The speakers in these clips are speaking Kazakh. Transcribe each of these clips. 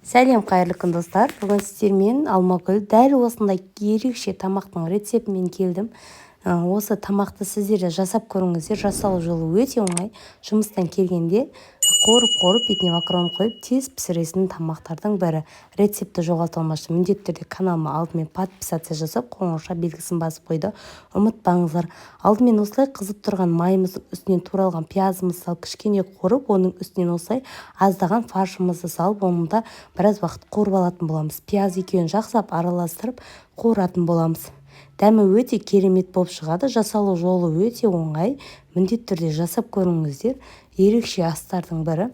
Сәлем, қайырлы күн, достар! Бүгін сіздермен, Алмагүл, дәл осындай ерекше тамақтың рецептімен келдім. Осы тамақты сіздер де жасап көріңіздер. Жасалу жолы өте оңай. Жұмыстан келгенде қуырып-қуырып, бетіне макарон қойып, тез пісіретін тамақтардың бірі. Рецептті жоғалтып алмас үшін міндетті түрде каналыма алдымен подписаться жасап, қоңырауша белгісін басып қоюды ұмытпаңыздар. Алдымен осылай қызып тұрған майымыздың үстінен туралған пиязымызды салып, кішкене қуырып, оның үстінен осылай аздаған фаршымызды салып, оны да біраз уақыт қуырып алатын боламыз. Пияз екеуін жақсылап араластырып, қуыратын боламыз. Дәмі өте керемет болып шығады. Жасалу жолы өте оңай, міндетті түрде жасап көріңіздер. Ерекше астардың бірі.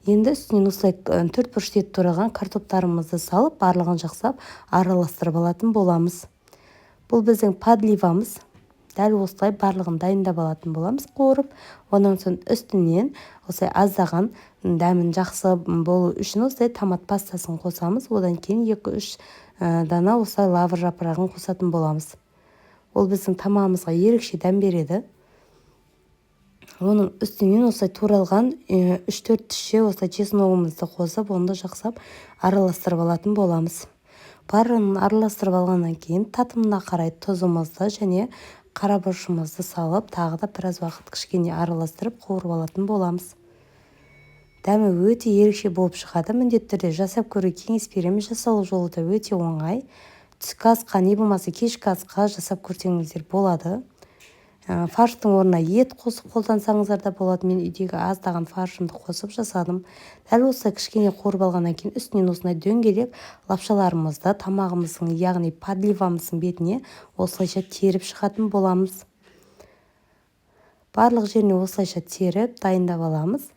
Енді үстінен осылай төрт бұрышты етіп туралған картоптарымызды салып, барлығын жақсылап араластырып алатын боламыз. Бұл біздің подливамыз. Дәл осылай барлығын дайындап алатын боламыз қуырып. Онан соң үстінен осылай аздаған дәмін жақсы болу үшін осылай томат пастасын қосамыз. Одан кейін 2-3 дана осылай лавр жапырағын қосатын боламыз. Ол біздің тамағымызға ерекше дәм береді. Оның үстінен осылай туралған 3-4 тісше осылай чесногымызды қосып, оны да жақсылап араластырып алатын боламыз. Барлығын араластырып алғаннан кейін татымына қарай тұзымызды және қара бұрышымызды салып, тағы да біраз уақыт кішкене араластырып, қуырып алатын боламыз. Дәмі өте ерекше болып шығады. Міндетті түрде жасап көруге кеңес беремін. Жасалу жолы да өте оңай. Түскі асқа, не болмаса кешкі асқа жасап көрсеңіздер болады. Фарштың орнына ет қосып қолдансаңыздар да болады. Мен үйдегі аздаған фаршымды қосып жасадым. Дәл осылай кішкене қуырып алғаннан кейін үстінен осындай дөңгелек лапшаларымызды тамағымыздың, яғни подливамыздың бетіне осылайша теріп шығатын боламыз. Барлық жеріне осылайша теріп, дайындап аламыз.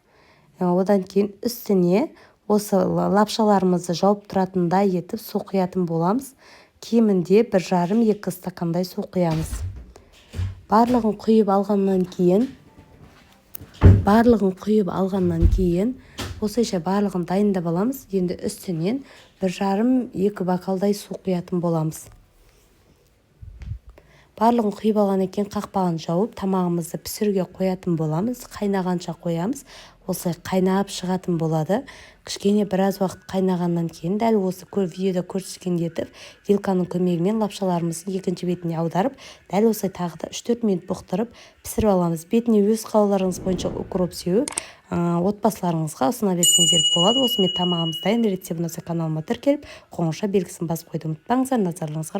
Одан кейін үстіне осы лапшаларымызды жауып тұратындай етіп су құятын боламыз. Кемінде 1,5-2 стакандай су құямыз. Барлығын құйып алғаннан кейін осылайша барлығын дайындап аламыз. Енді үстінен 1,5-2 бокалдай су құятын боламыз. Барлығын құйып алғаннан кейін қақпағын жауып, тамағымызды пісіруге қоятын боламыз. Қайнағанша қоямыз. Осылай қайнап шығатын болады. Кішкене біраз уақыт қайнағаннан кейін дәл осы видеода көрсеткендей етіп, вилканың көмегімен лапшаларымыздың екінші бетіне аударып, дәл осылай тағы да 3-4 минут бұқтырып, пісіріп аламыз. Бетіне өз қалауларыңыз бойынша укроп сеуіп, отбасыларыңызға ұсына берсеңіздер болады. Осымен тамағымыз дайын. Рецепт ұнаса, каналыма тіркеліп, қоңырауша белгісін басып қоюды ұмытпаңыздар. Назарларыңызға